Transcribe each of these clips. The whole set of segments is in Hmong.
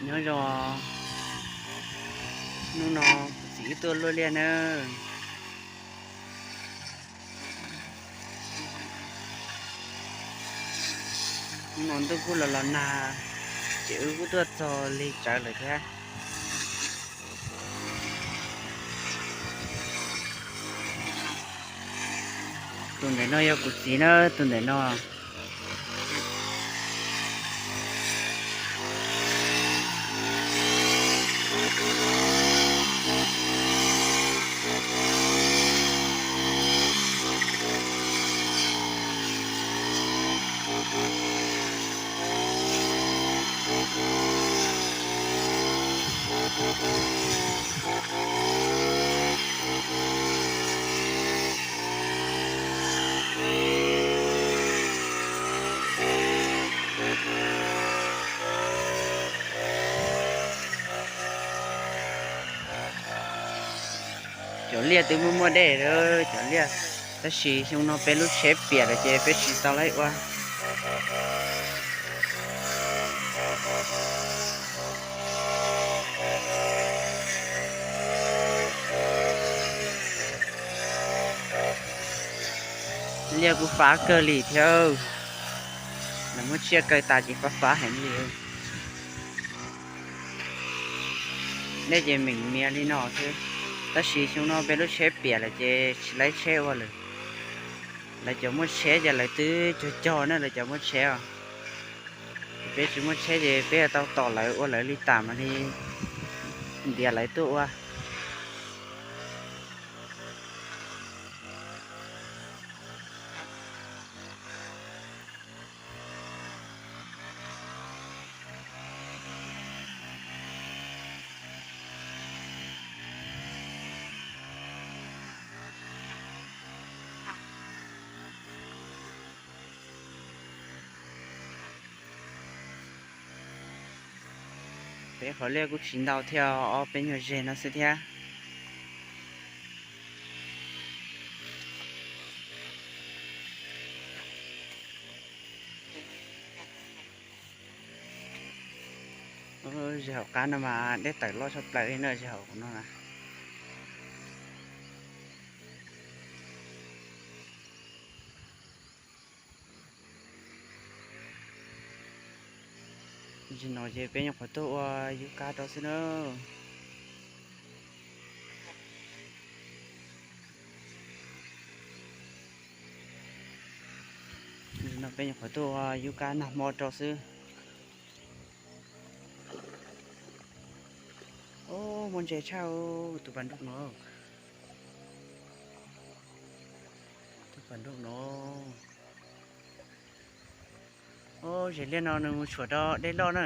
Nyob zoo, hnub no kuv txiv wb tuaj luaj liaj nawb. Hnub no ntuj kuj los los nag, ces wb kuj tuaj txog lig tsawv lawm thiab. Tus ntawm no yog kuv txiv na, tus ntawm no. Cov liaj twb muaj muaj dej lawm cov liaj, tab sis xyoo no peb lub tsheb piam lawm ces peb tsis tau laib ua. Liaj kuj fav kawg li thiab, lawv muab tsiaj kaw tas ces fav fav heev li. Dej ces meem mias li no xwb, tab sis xyoo no peb lub tsheb piam lawm ces tsis laib tsheb ua lawm. Lawv cov muaj tsheb ces lawv twb cog cog na, lawv cov muaj tsheb os. Peb tsis muaj tsheb ces peb tau tos lawv ua lawv li tas mam li ntiav lawv tuaj ua. Peb qhov liaj kuj tsis ntau thiab, ob peb nyuag zeg no xwb thiab. Zeg hauv qab no mas dej tawm loj tshaj plaws li na, zeg hauv no na. Zaum no ces peb nyuam qhuav tuaj ua yub kab rau xwb na. Zaum no peb nyuam qhuav tuaj ua yub kab nag hmo rau xwb. Muaj ntses tshaj tus pas nroog no. Tus pas nroog no. Ob, zes liaj no nws mus tshuam rau dej loj na,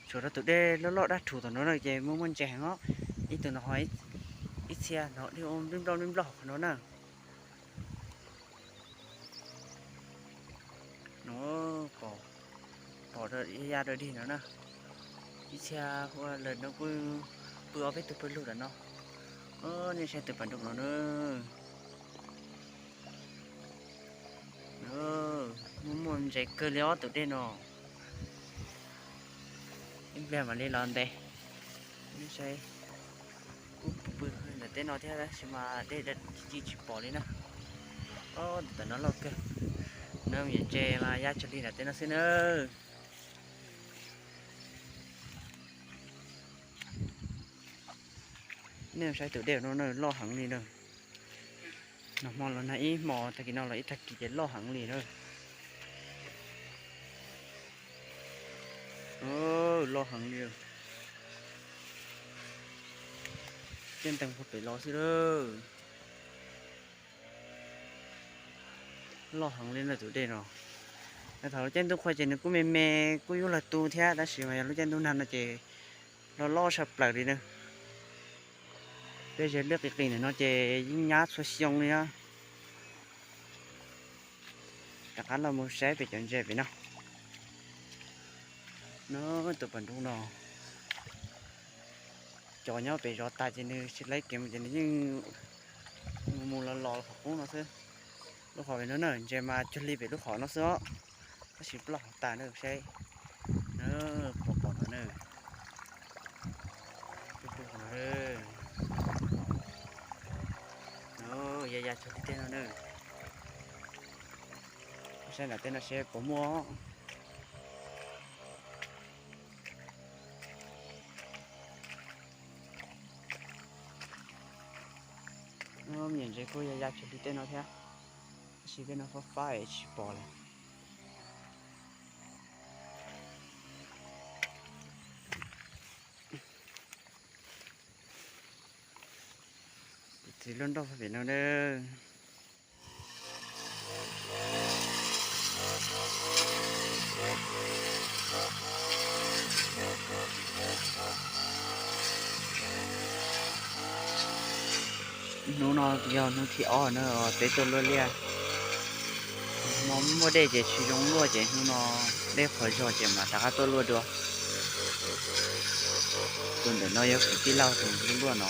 tshuam rau tus dej loj loj dab rhuv tom no na ces muaj muaj ntses heev os. Ib tug no ho ib txhia no dej ua nplij nploj nplij nploj qhov no na. No, pom, pom ya rau dig no na. Ib txhia ua lawm no kuj pw ob peb tug pawg lug lawm no. Nej saib tus pas nroog no na. Muaj muaj ntses kawg li ob tus dej no. Ib pliag mam li los ntes. Nej saib, kuj pw pw ntawm tej no thiab tab sis mas dej ci ci tsis pom li na. Ob, tus tom no loj kawg. No yam ntses mas ya tsawg li ntawm tej no xwb na. Nej saib tus dej no na, loj heev li na. Nag hmo los nag ib hmo, tag kis no los ib tag kis ces loj heev li na. Loj heev li. Tej ntees puag pem los xwb lawm. Loj heev li na tus dej no. Thaum lub caij ntuj qhua ces nws kuj me me, kuj yub lawg tu thiab, tab sis mas yog lub caij ntuj nag no ces loj loj tshaj plaws li na. Peb ze liaj qis qis ntawm no ces yeej nyab txhua xyoo li na. Rov qab los mus saib pem cov ntses pem no. No, tus pas nroog no, cov nyob pem zov tas ces nws tsis laib kev mus ces nws yeej mus mus los los qhov qub no xwb. Lub qhov pem no na, ntses mas cuag li pem lub qhov no xwb os, tab sis ploj hauv tas na saib. Pom pom no na. Ya ya tsuag li tej no na. Saib nram tej no seb puas muaj. Me nyuam ntses kuj ya ya tsuag li tej no thiab, tab sis tej no fab fab es tsis pom lawm. Kuv txiv luaj nroj pem no na. Hnub no yog hnub thib ob na peb tuaj luaj liaj. Hmo muaj dej ces tsis zoo luaj ces hnub no dej qhuav zog ces mam rov qab tuaj luaj dua. Tus ntawm no yog kuv tij laug tus luaj luaj no.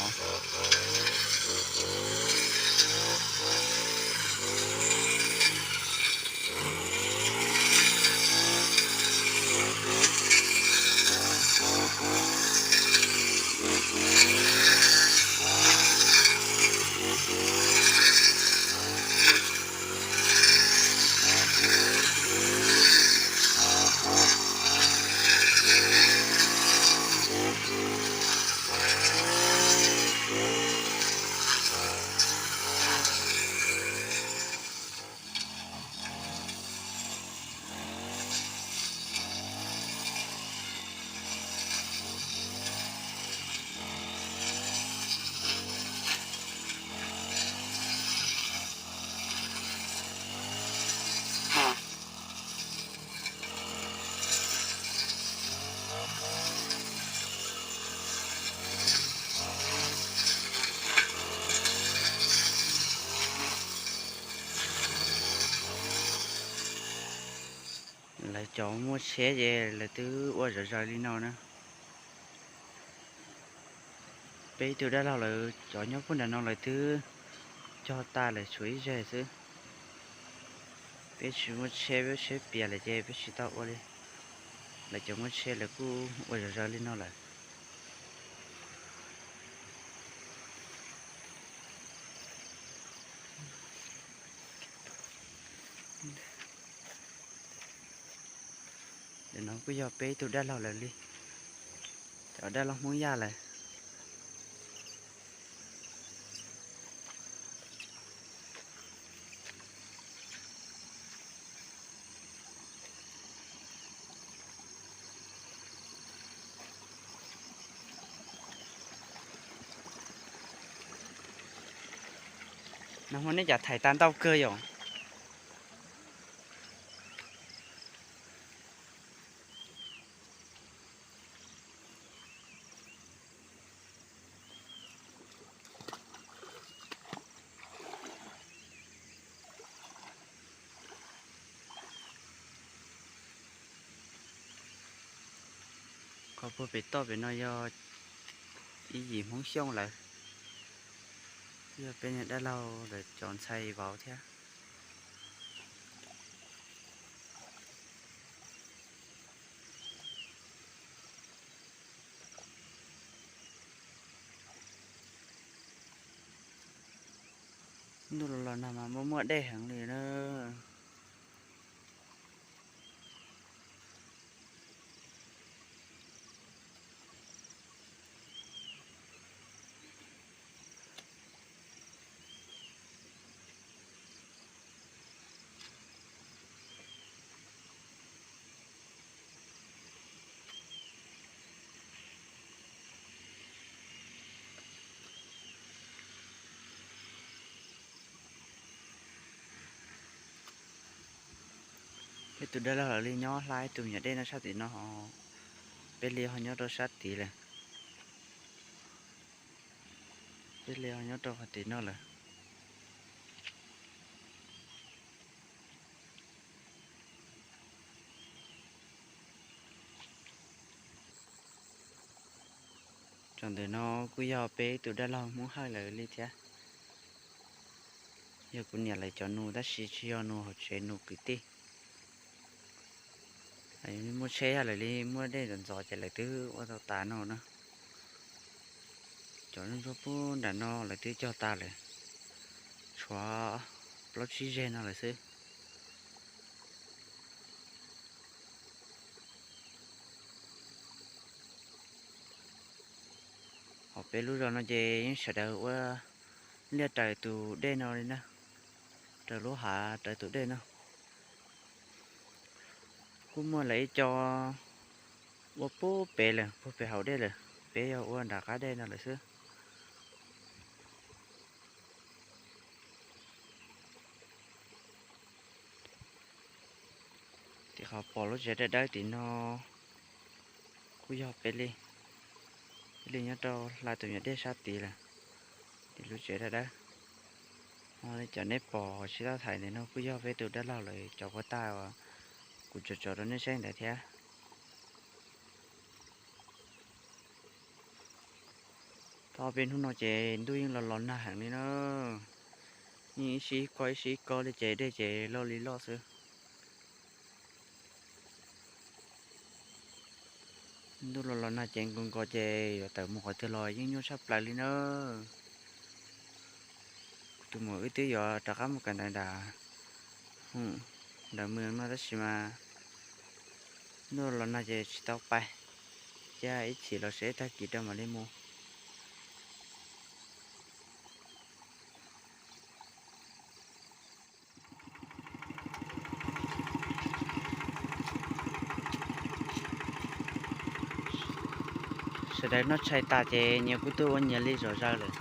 Lawv cov muaj tsheb ces lawv twb ua zom zaws li no na. Peb ib tug dab laug lawv cov nyob puag nram no lawv twb cog tas lawm tshuav ib zag xwb. Peb tsis muaj tsheb, peb tsheb pias lawm ces peb tsis tau ua li. Lawv cov muaj tsheb lawv kuj ua zom zaws li no lawm. Ntawm no kuj yog peb ib tug dab laug lawv li, cov dab laug Hmoob Yaj lawm. No muaj nej cas thaiv tag ntau kawg yom? Qhov puag pem toj pem no yog ib yim Hmoob Xyooj lawm, yog peb niag dab laug lawv cov ntxhais vauv thiab. Ntuj los los nag mas muaj muaj dej heev li na. Peb tus dab laug lawv li nyob hla ib tug me nyuam dej no sab tim no, peb li ho nyob rau sab tid lawm. Peb li ho nyob rau qhov tim no lawm. Cov ntawm no kuj yog peb tus dab laug Hmoob Hawj lawv li thiab. Yog kuv niam lawv cov nus tab sis tsis yog nus hauv tsev, nus kwv tij. Muaj tsheb yog lawv li muaj dej ntxov ntxov ces lawv twb ua tau tas no na. Cov ntsuag pub nram no lawv twb cog tas lawm, tshuav plaub tsib zeg no lawm xwb. Hos peb lub zos no ces yeej sawv daws ua liaj raws tus dej no li na, raws lub hav raws tus dej no. Kuj muaj lawv ib co ua puag pem lawm, puag pem hauv dej lawm, peb yog ua nram qab dej no lawm xwb. Tim qhov pom lub tsev dawb dawb tim no kuj yog peb li, peb li nyob rau hla tus nyuam dej sab tid lawm, tim lub tsev dawb dawb. Cov neb pom tsis tau thaiv ntawm no kuj yog peb tus dab laug lawv cov puag ta uas kuv tsom tsom rau nej saib ntawd thiab. Tau peb hnub no ces ntuj yeej los los nag heev li na, yeej ib sij ib kob ib sij ib kob li ces dej ces loj li loj xwb. Ntuj los los nag ces nkaus nkaus ces yuav tawm mus qhov twg los yeej nyuaj tshaj plaws li na. Kuv tus muam wb twb yuav rov qab mus kawm ntawv nram, nram mws no tab sis mas ntuj los nag ces tsis tau pais, cia ib chim los seb tag kis rau mam li mus. Sawv daws noj tshais tas ces nyias kuj tuaj ua nyias li zom zaws lawm.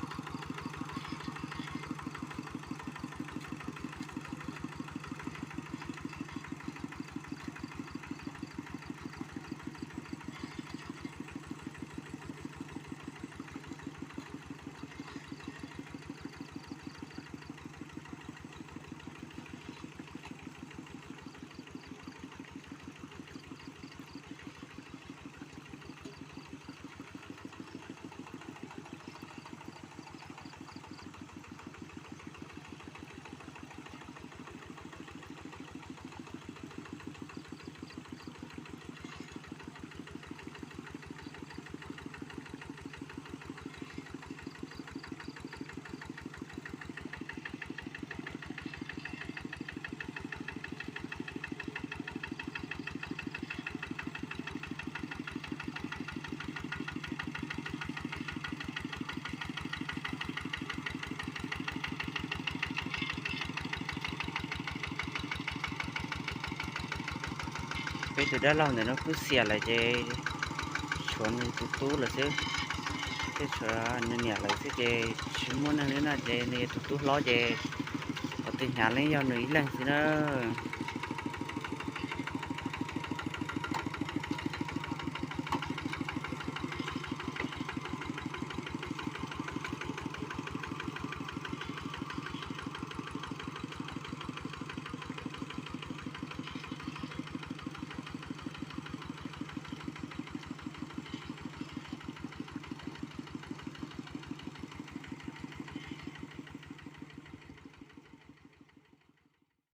Peb tus dab laug ntawm no kuj xiam lawm ces tshuav nws tus tub lawm xwb, thiaj tshuav nws niam lawm xwb ces tsis muaj neeg li na ces nws tus tub hlob ces qhov twg hnyav leej yog nws ib leeg xwb na.